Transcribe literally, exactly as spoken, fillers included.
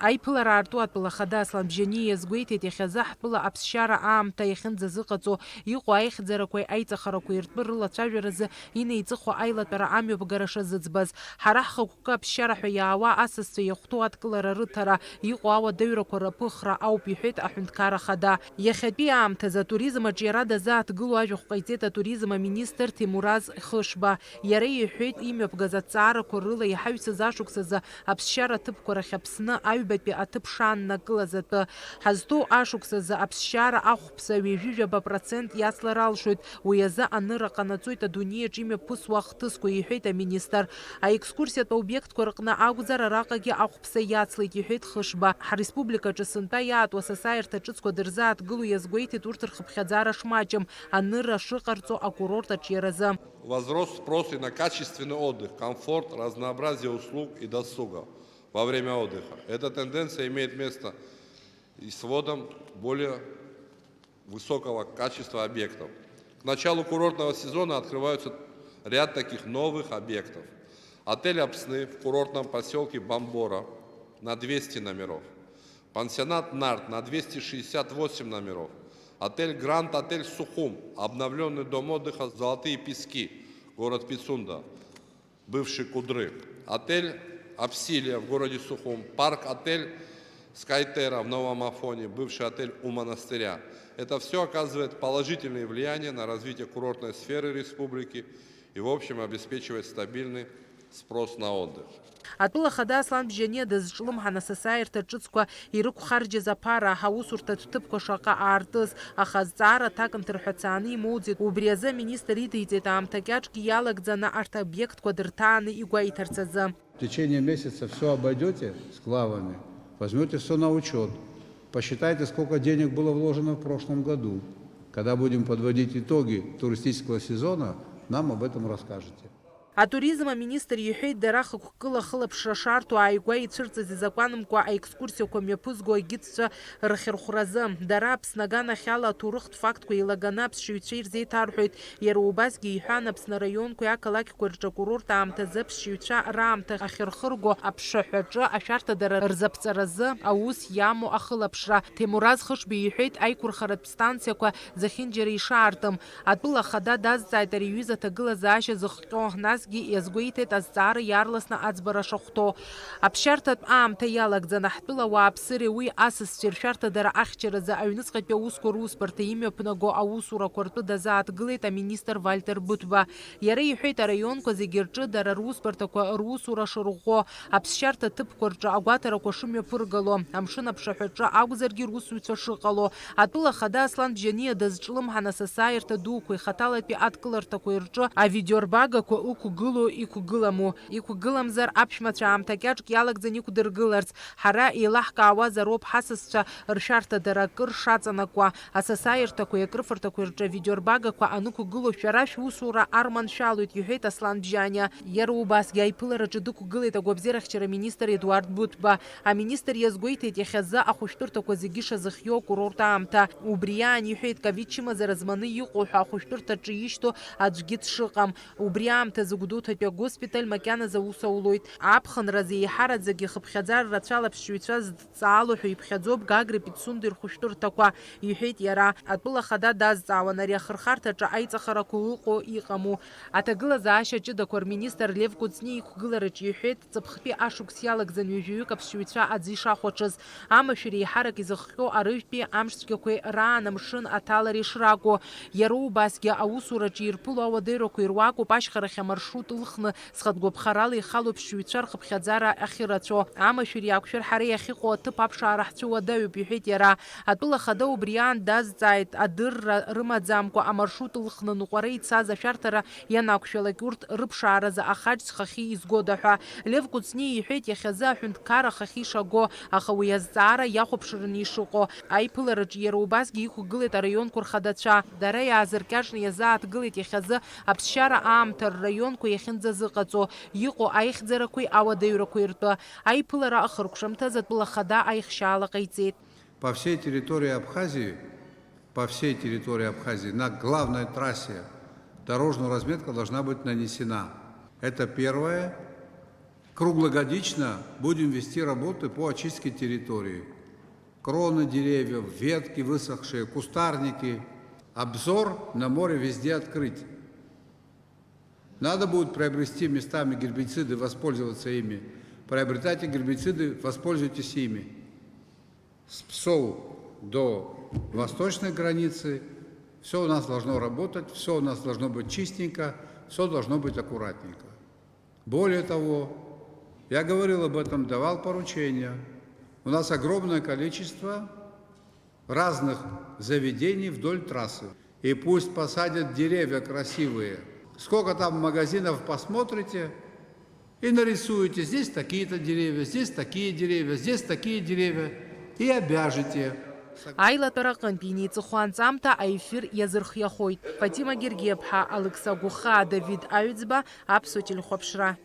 Аиԥылара аарту атәыла ахада Аслан Бжьаниа иазгәеиҭеит, иахьазы ҳтәыла аԥсшьара аамҭа иахьынӡазыҟаҵо иҟоу аихьӡарақәеи аиҵахарақәеи ртәы рылацәажәаразы инеиҵыху аилатәара амҩаԥгара шазыӡбаз. Ҳара ҳхықәкы аԥсшьара ҳәа иаауа асасцәа иахәҭоу адкылара рыҭара, иҟоу ауадаҩрақәа раԥыхра ауп, иҳәеит аҳәынҭқар ахада. Иахьатәи аамҭазы атуризм аҿиара дазааҭгыло ажәахә ҟаиҵеит атуризм аминистр Ҭемураз Хышба. Иара иҳәеит, имҩаԥгаз аҭҵаарақәа рыла иҳаҩсыз ашықәсазы аԥсшьара аҭыԥқәа рахь Аԥсны аҩбатәи аҭыԥ шааннакылаз атәы. Ҳазҭоу ашықәсазы аԥсшьара ахәԥса ҩажәижәаба процент иацлар алшоит, уи азы анырра ҟанаҵоит адунеиаҿ имҩаԥысуа ахҭысқәа, иҳәеит аминистр. Аекскурсиатә обиектқәа рҟны акәзар, араҟагьы ахәԥса иацлеит, иҳәеит Хышба. Ҳреспубликаҿы сынтәа иаатуа асасааирҭа ҿыцқәа дырзааҭгыло иазгәеиҭеит урҭ рхыԥхьаӡара шмаҷым, анырра шыҟарҵо акурорт аҿиаразы. Возрос спрос и на качественный отдых, комфорт, разнообразие услуг и досуга во время отдыха. Эта тенденция имеет место и с вводом более высокого качества объектов. К началу курортного сезона открываются ряд таких новых объектов. Отель Апсны в курортном поселке Бамбора на двести номеров. Пансионат Нарт на двести шестьдесят восемь номеров. Отель Гранд Отель Сухум, обновленный дом отдыха Золотые Пески, город Пицунда, бывший Кудры. Отель Апсилия в городе Сухум, парк-отель Скайтера в Новом Афоне, бывший отель у монастыря. Это все оказывает положительное влияние на развитие курортной сферы республики и, в общем, обеспечивает стабильный спрос на отдых. Атәыла ахада Аслан Бжьаниа дазҿлымҳан асасааирҭа ҿыцқәа ирықәхарџьыз аԥара, аусурҭатә ҭыԥқәа шаҟа аартыз, аха азҵаара аҭак нҭырҳәацааны имоуӡеит. Убри азы аминистр идиҵеит, аамҭа кьаҿк иалагӡаны арҭ обиектқәа дырҭааны игәеиҭарц азы. В течение месяца все обойдете с главами, возьмете все на учет, посчитайте, сколько денег было вложено в прошлом году. Когда будем подводить итоги туристического сезона, нам об этом расскажете. Атуризм аминистр иҳәеит, дара хықәкыла ахылаԥшра шарҭо ааигәа ицәырҵыз изакәанымкәа аекскурсиақәа мҩаԥызго агидцәа рхьырхәразы. Дара Аԥсны аганахьала аҭоурыхтә фактқәа еилаганы аԥсшьаҩцәа ирзеиҭарҳәоит. Иара убасгьы иҳәан, Аԥсны араионқәеи ақалақьқәеи рҿы акурорт аамҭазы аԥсшьаҩцәа раамҭа ахьырхырго аԥшаҳәаҿы ашәарҭадара рзаԥҵаразы аус иамоу ахылаԥшра. Ҭемураз Хышба иҳәеит, аиқәырхаратә станциақәа зехьынџьара ишаартым. Атәыла ахада дазҵааит ари аҩыза аҭагылазаашьа зыхҟьо, насгьы иазгәеиҭеит азҵаара иаарласны аӡбара шахәҭоу. Аԥсшьарҭатә аамҭа иалагӡаны ҳтәыла ауааԥсыреи уи асасцәеи ршәарҭадара ахьчаразы аҩныҵҟатәи аусқәа русбарҭа имҩаԥнаго аусурақәа ртәы дазааҭгылеит аминистр Вальтер Быҭәба. Иара иҳәеит, араионқәа зегьы рҿы дара русбарҭақәа русура шырӷәӷәо, аԥсшьарҭа ҭыԥқәа рҿы агәаҭарақәа шымҩаԥыргало, амшын аԥшаҳәаҿы акәзаргьы русуҩцәа шыҟало. Атәыла ахада Аслан Бжьаниа дазҿлымҳан асасааирҭа дуқәеи хаҭалатәи адкыларҭақәеи рҿы авидеорбагақәа ықәгылоу иқәгыламу, иқәгыламзар аԥшәмацәа аамҭа кьаҿк иалагӡаны иқәдыргыларц, ҳара еилаҳкаауазароуп ҳасасцәа ршәарҭадара акыр шаҵанакуа, асасааирҭақәеи акрыфарҭақәеи рҿы авидеорбагақәа анықәгыло шәара шәусура арманшәалоит, иҳәеит Аслан Бжьаниа. Иара убасгьы аиԥылараҿы дықәгылеит агәабзиарахьчара аминистр Едуард Быҭәба. Аминистр иазгәеиҭеит, иахьазы ахәышәтәырҭақәа зегьы шазыхиоу акурорт аамҭа. Убри аан иҳәеит, ковид чымазара зманы иҟоу ҳәа ахәышәтәырҭаҿы ишьҭоу аӡәгьы дшыҟам. Убри аамҭазы Гәдоуҭатәи агоспиталь макьаназы аус аулоит. Аԥхынразы еиҳараӡак ихыԥхьаӡара рацәала аԥсшьаҩцәа зыдҵаало ҳәа иԥхьаӡоуп Гагреи Пицундеи рхәышәтәырҭақәа, иҳәеит иара. Атәыла ахада дазҵаауан ари ахырхарҭаҿы аиҵахарақәа ыҟоу иҟаму. Аҭагылазаашьа ҷыдақәа рминистр Лев Кәыҵниа иқәгылараҿы иҳәеит, ҵыԥхтәи ашықәс иалагӡан ҩажәаҩык аԥсшьаҩцәа аӡы ишахәаҽыз, амашәыр еиҳарак изыхҟьо арыжәтәи амшцәгьақәеи раан амшын аҭалара ишракәу. Иара убасгьы аусураҿы ирԥыло ауадаҩрақәа ируакуп ашьхарахь амаршрут ылхны зхатә гәаԥхарала ихало аԥсшьаҩцәа рхыԥхьаӡара ахьырацәоу. Амашәыр иақәшәар ҳара иахьыҟоу аҭыԥ аԥшаара ҳцәыуадаҩуп, иҳәеит иара. Атәыла ахада убри аан дазҵааит, адырра рымаӡамкәа амаршрут ылхны ныҟәара ицаз ашәарҭара ианақәшәалак, урҭ рыԥшааразы ахаџь зхахьы изгода ҳәа. Лев Кәыҵниа иҳәеит, иахьазы аҳәынҭқар ахахьы ишаго, аха уи азҵаара иахәаԥшраны ишыҟоу. Аиԥылараҿы иара убасгьы иқәгылеит араионқәа рхадацәа. Дара иаазыркьаҿны иазааҭгылеит иахьазы аԥсшьара аамҭа рраионқәа иахьынӡазыҟаҵо иҟоу аихьӡарақәеи ауадаҩрақәеи ртәы. Аиԥылара ахыркәшамҭаз атәыла ахада аихшьаала ҟаиҵеит. По всей территории Абхазии, по всей территории Абхазии на главной трассе дорожная разметка должна быть нанесена. Это первое. Круглогодично будем вести работы по очистке территории. Кроны деревьев, ветки высохшие, кустарники. Обзор на море везде открыть. Надо будет приобрести местами гербициды, воспользоваться ими. Приобретайте гербициды, воспользуйтесь ими. С Псоу до восточной границы. Все у нас должно работать, все у нас должно быть чистенько, все должно быть аккуратненько. Более того, я говорил об этом, давал поручения. У нас огромное количество разных заведений вдоль трассы. И пусть посадят деревья красивые. Сколько там магазинов посмотрите и нарисуете. Здесь такие-то деревья, здесь такие деревья, здесь такие деревья. И обяжете. Аилатәара аҟынтә инеиҵыху анҵамҭа аефир иазырхиахоит. Фатима Гергиаԥҳа, Алықьса Гәыхаа, Давид Аҩӡба, Аԥсуа телехәаԥшра.